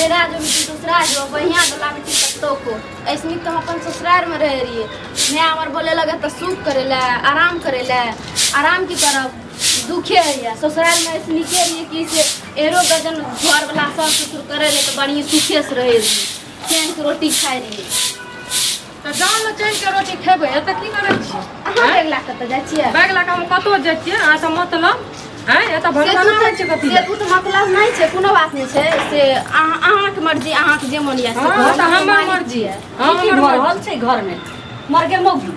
नैहरा जो बेटी ससुराल जो बढ़िया डोला बेटी कत्तो को ऐसनी तो हम अपन ससुराल में रह रहिए। मैं हमर बोले लगे तो सुख करे ला आराम करे ला, आराम की करब दुखे है। ससुराल में ऐसनी के रहिए कि से एरो गजन घर वाला सास ससुर करे रहे तो बढ़िया सुखे से रहे रहिए, चैन के रोटी खाए रहिए। तो जान लो चैन के रोटी खेबै त की करै छी? अहाँ बैग ला कतऽ जाइ छियै? बैग ला के हम कतौ जाइ छियै, अहाँ से मतलब हैं एतऽ भरोसा नहि छै कथी से ओ तऽ मतलब नहि छै, कोनो बात नहि छै। से अहाँके मर्जी, अहाँके जे मन यऽ से। हां तऽ हमर मर्जी है। की भऽ रहल छै घर में मर गे मौगी?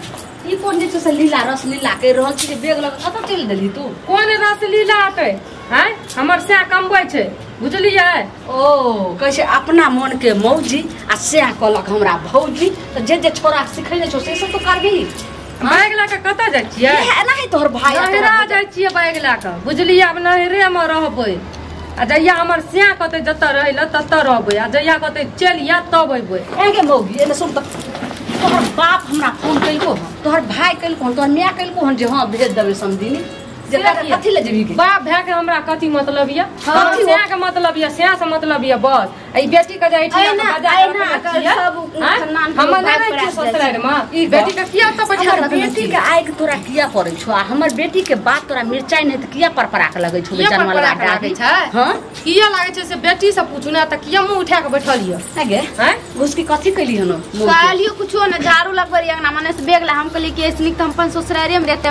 ई कोन जे छै से लीला रस लीला करि रहल छी जे बैग लऽ कऽ कतऽ चलि देलही तू? कोन रस लीला हेतै हैं? हमर सएह कमबै छै बुझलियै। ओ कहै छै अपना मन के मौजी आ सएह कहलक हमरा भौजी। तऽ जे जे छोरा सिखेने छौ से सब तू करबिही? बैग लऽ कऽ कतऽ जाइ छियै? एनाही तोहर भाय नैहरा जाइ छियै बैग लऽ कऽ बुझलियै। आब नैहरे मे रहबै आ जहिया हमर सएह कहतै जतऽ रहै लए ततऽ रहबै आ जहिया कहतै चलि आ तब अयबै। एगे मौगी एने सुन तऽ, तोहर बाप हमरा फोन केलको हन, तोहर भाय केलको हन, तोहर माय केलको हन जे हँ भेज देबै समधिनी। जे कथी लए जेबही? बाप भाय के हमरा कथी मतलब यऽ? सएह के मतलब यऽ, सएह से मतलब यऽ बस। ई बेटी के जे एहिठिना हम नहि रहै छियै ससुरारि मे, ई बेटी के किया ओतऽ बैठा हमर बेटी के आगि तोरा किया पड़ै छौ? आ हमर बेटी के बात तोरा मिरचाइ नहि तऽ किया परपरा के लगै छौ? बेचनवा लागै छै। हां किया लागै छै से बेटी से पूछू ने। तऽ किया मुँह उठा के बैठल यऽ? गे हैं घुसकी कथी कैली हन? कहलियो कुछो ने, झाड़ू लगबै रहियै अंगना मने से बैग ला। हम कहलियै कि ऐसनी तऽ हम अपन ससुरारे मे रहते।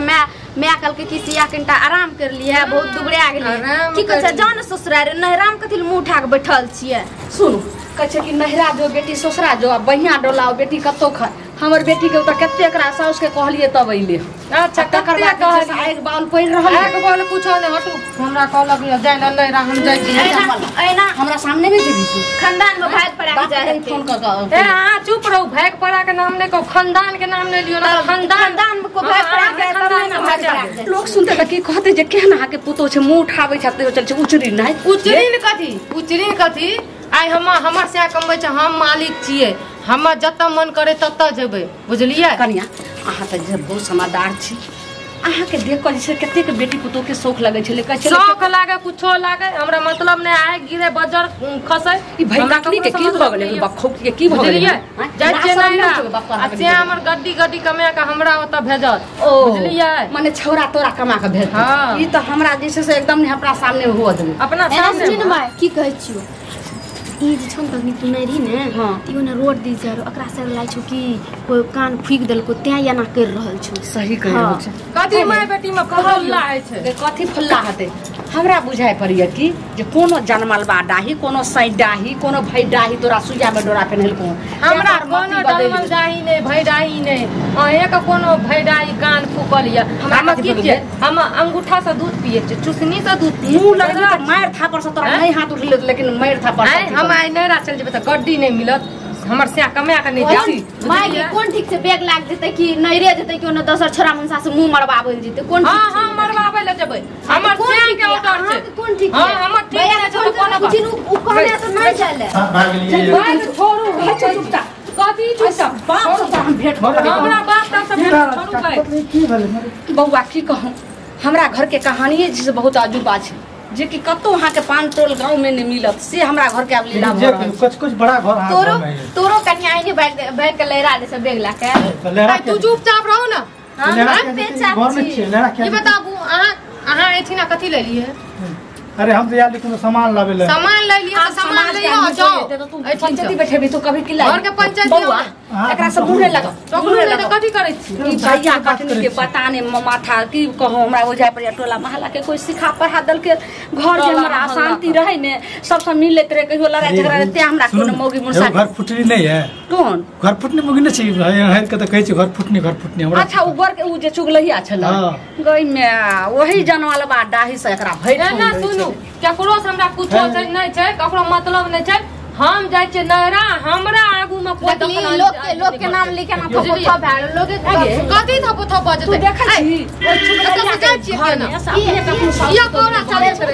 मैं कहलकै कि सिया कनिटा आराम कर लियै, बहुत दुबरा गेलियै। की कहै छै जान ससुरारे नैहरामे कथी लए मुँह उठा के बैठल छियै? सुनू कहै छै कि नैहरा जो बेटी ससुरा जो आ बढ़िया डोला बेटी कतौ खाय। हमर बेटी के ओतऽ कते एकरा साउस के कहलियै तब अइले। अच्छा तकर बाद आगि बाउल पड़ि रहल। आगि बाउल कुछो नहि, हटू। हमरा कहलक जाइ लए नैहरा, हम जाइ छी। एना हमरा सामने नहि जेबही तू। खानदान मे भागि पड़ा के जाइ हेतै। फोन कऽ कऽ ए अहाँ चुप रहू, भागि पड़ा के नाम नहि कहू, खानदान के नाम नहि लियौ ना। खानदान मे को भागि पड़ा के तब ने भागि पड़ा के। लोक सुनते तऽ की कहतै जे केहन अहाँके पुतोह छै, मुँह उठाबै छै तैयो चल छै उचरी नहि। उचरी ने कथी, उचरी कथी? आइ हमर सएह कमबै छै, हम मालिक छियै, हमर जतऽ मन करे ततऽ जेबै बुझलियै। कनिया अहाँ तऽ जे बहुत समझदार छी, अहाँके देख कऽ जे छै कतेक बेटी पुतोह के शौक लगै छलै। कहै छलै शौक लागे कुछो लागे हमरा मतलब नहि। आइ गिरे बजर खसै ई भैंकनी के की भऽ गेलै? बखौकी के की भऽ गेलै? जाइ छियै नैहरा आ से हमर गड्डी गड्डी कमा कऽ हमरा ओतऽ भेजत बुझलियै। मने छौड़ा तोरा कमा कऽ भेजत? ई तऽ हमरा जे छै से एकदम नहि अपना सामने हुअ देबै। अपना सामने की कहै छियौ? ई जे छौ ने तू नहि रही ने इहो ने रोड दिस जा ओकरा से लागै छौ कि कोइ कान फूकि देलको तें एना करि रहल छौ। सही कहि रहल छै। कथी माय बेटी मे फल्ला होइ छै? कथी फल्ला हेतै? हमरा बुझाइ पड़ैया कि जे कोनो जनमलबा डाही, कोनो सैडाही, कोनो भैडाही तोरा सुइया मे डोरा पेन्हेलको। हमरा कोनो जनमल डाही नहि, भैडाही नहि, अहेंके कोनो भैडाही कान फूकल यऽ। हम की छियै? हम अंगूठा से दूध पियै छियै, चुसनी से दूध पियै। मुँह लगलै तऽ मारि थापर से तोरा नहि हाथ उठलै, लेकिन मारि थापर हम आइ नैहरा चलि जेबै तऽ गड्डी नहि मिलत। हमर सएह कमा कऽ नहि देत। माय के कोन ठीक छै बैग लाग जेतै कि नैहरे जेतै कि ओने दोसर छोरा मुनसा से मुँह मरबाबै लए जेतै? कोन हां हां मरबाबै लए जेबै। हमर सएह के ऑर्डर छै। कोन ठीक हां हमर ठीक छै तऽ कोनो बात उ कहने तऽ नहि जाय ले। भाग छोड़ू, चुपचाप कथी चुपचाप? बाप से हम भेंट करब। हमरा बाप से भेंट छोड़ू भाई। की भेलै बौआ? की कहूं, हमरा घर के कहानी जे से बहुत अजूबा छै, जे कि कतौ अहाँके पान टोल गाँव में नहि मिलत से हमरा घर के आब लीला भऽ रहल छै। कुछ कुछ बड़ा घर अहाँ तोरो तोरो कनिया आइने बैग के लहरा दे सब बैग ला के। तू चुपचाप रहो ना। घर में छियै लहरा के। ई बताबू अहाँ अहाँ एठिना कथी ले लिए? अरे हम तो यार कोनो सामान लाबे ले। सामान ले लिए तऽ सामान ले आ जाओ। तू पंचायती बैठेबी तो कभी की घर के पंचायती बौआ एकरा सब मुँह लगाओ। मुँह लगा कथी करै छी? ई भैया कटनी के पता नहि माथा की कहू हमरा बुझाइ पड़ैया। टोला मोहल्ला के कोई सिखा पढ़ा देलकै घर जे हमरा शांति रहै ने, सबसँ मिलैत रहे, कहियो लड़ाई झगड़ा रहे तें हमरा कोनो मौगी मुनसा घर फुटनी नहि है। कोन घर फुटनी मौगी नहि छै? हर के तऽ कहै छै घर फुटनी घर फुटनी हमरा। अच्छा उ घर के उ जे चुगलहिया छलै गई में वही जनवालबा डाही से एकरा भरि ना। सुनू केकरो से हमरा कुछो छै नहि छै, ककरो मतलब नहि छै। हम जाइ छियै नैहरा, हमरा आगू में कोई दखल लोक के नाम लिखे ना थपो थप भेल लोक कथी थपो थप भऽ तू जेतै? देखै छी ओइ एतऽ से जाइ छियै केना? किया कोना चलै छै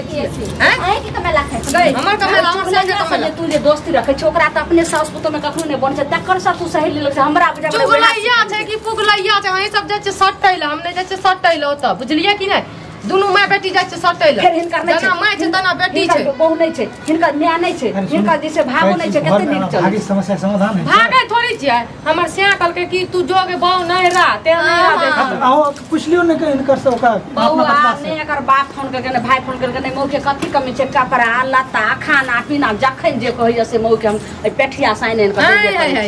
हैं? अहीं के कमेला खाइ छै? हमर कमेला हमर संगे कमेला। तू जे दोस्ती रखै छै ओकरा तऽ अपने साउस पुतोह में कखनो नहि बनै छै, तकर से तू सहेली लग छै। हमरा बुझाइ चुगलैया छै कि पुगलैया छै? अहीं सब जाइ छियै सटै लए, हम नहि जाइ छियै सटै लए ओतऽ बुझलियै कि नहि? दुनू my बेटी जाइ छै सटै लए। फेर हिनकर नहि छै, जना my छै तना बेटी छै, बहु नहि छै, हिनकर माय नहि छै, हिनकर जे छै भागो नहि छै। कते नीक चलै भागी समस्या समाधान है। भागे थोड़ी छियै। हमर सिया कहलकै कि तू जोगे बहु नहि रा ते नहि रा जाइ छै। अहो पुछलियो ने के हिनकर से ओकरा बौआ ने एकर बाप फोन करके ने भाई फोन करके ने मौके कथी कमी छै, कपड़ा लत्ता खाना पीना जखन जे कहैया से मौके हम पेठिया साइन आनि कऽ दे देबै।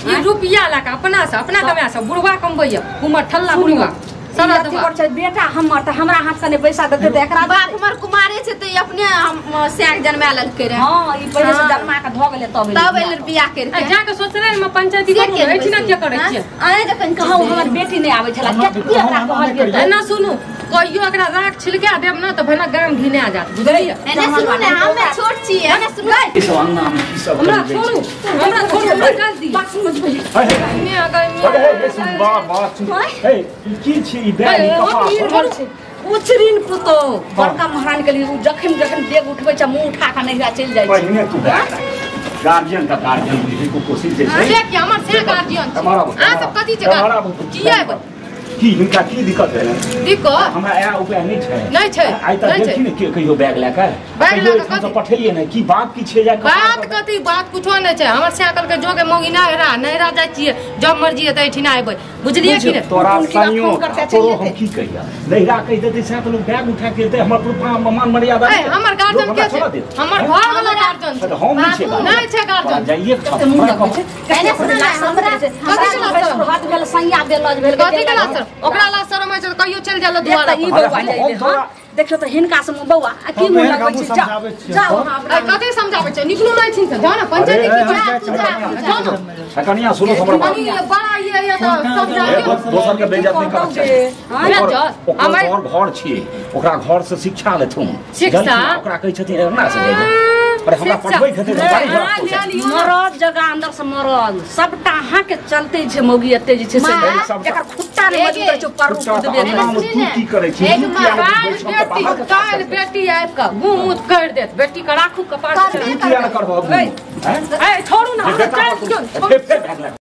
ई रुपया लगा अपना से अपना कमाय से बुढ़वा कमबैया उमर ठल्ला बुढ़वा सारा अथी पर छै। बेटा हमर त हमरा हाथ से ने पैसा देते त एकरा बाप हमर कुमारे छै त अपने हम स्याक जन्मा लेलकै रे। हां ई पहिले से जन्मा के ध गेलै तब तब एलै बियाह कर के। जा के सोचले में पंचायती करू एठिना के करै छियै आए जखन कहौ हमर बेटी नै आबै छला कते एकरा कहलियै। एना सुनू कहियो एकरा राख छिलका देब न त भना गाम घिना जात बुझलियै। एना सुनू ने हम छोट छी। एना सुनू ई सब अंगना में की सब हमरा छोड़ू हमरा छोड़ू निकाल दी बात समझ हे हे बा बात हे की छी ई बैग कपार छै उचरिन पुतो बड़का महारानी के लिए जखन जखन डेग उठबै छै मुंह उठा के नहिरा चलि जाइ छै। पहिने तू बैग गार्जियन का गार्जियन बुझै को कोशिश जे छै देख के हमर से गार्जियन हमारा आ सब कथि छै किया की हिनका की दिक्कत है? दिक्कत हमरा आया उपाय नहीं छै नहीं छै आइ तक देखी ने के कहियो बैग लए के बैग लए के कथि पठेलिए ने की बात की छै जा बात कथि बात कुछो नहीं छै। हमर से कहल के जोगे मौगी ना हेरा नहिरा जाइ छियै जब मर्जी हेतै एठिना एबै बुझलियै कि ने। तोरा संयो तोरो हम की कहिया नहिरा कहि देतै से त लोग बैग उठा के एतै हमर पूरा मान मर्यादा। ए हमर गार्जियन के छै? हमर घर वाला गार्जियन छै हम नहीं छै नहीं छै गार्जियन जाइए मुंह लगबै छै कहने सुनला हमरा हाथ भेल सैया बेलज भेल कथि के लासर ओकरा लासर में छै कहियो चल जाला दुआरा ई बौआ जाइले। हां देखियो त हिनका से बौआ आ की मुंह लगबै छै जाओ। हां कथि समझाबै छै निकलू नहीं छिन से जाओ ना पंचायती की जा जाओ ना कनिया सुनो हमर बात बड़ा ये ये त समझाबै दोसर के बेइज्जत नहीं करब चाही। हमर घर छी ओकरा घर से शिक्षा लेथुन शिक्षा ओकरा कहै छथिन एना से जाइले अरे हमरा पढ़बै खातिर मरद जगह अंदर से मरद सबटा अहाँ के चलते छै मौगी एते जे छै से एकर खुट्टा ने मजबूत छै पर कुदबे तू की करै छी काल बेटी आबि के मुंह मुंह कर देत बेटी के राखू कपार तू किया न करबो ए छोड़ू ना चल फेर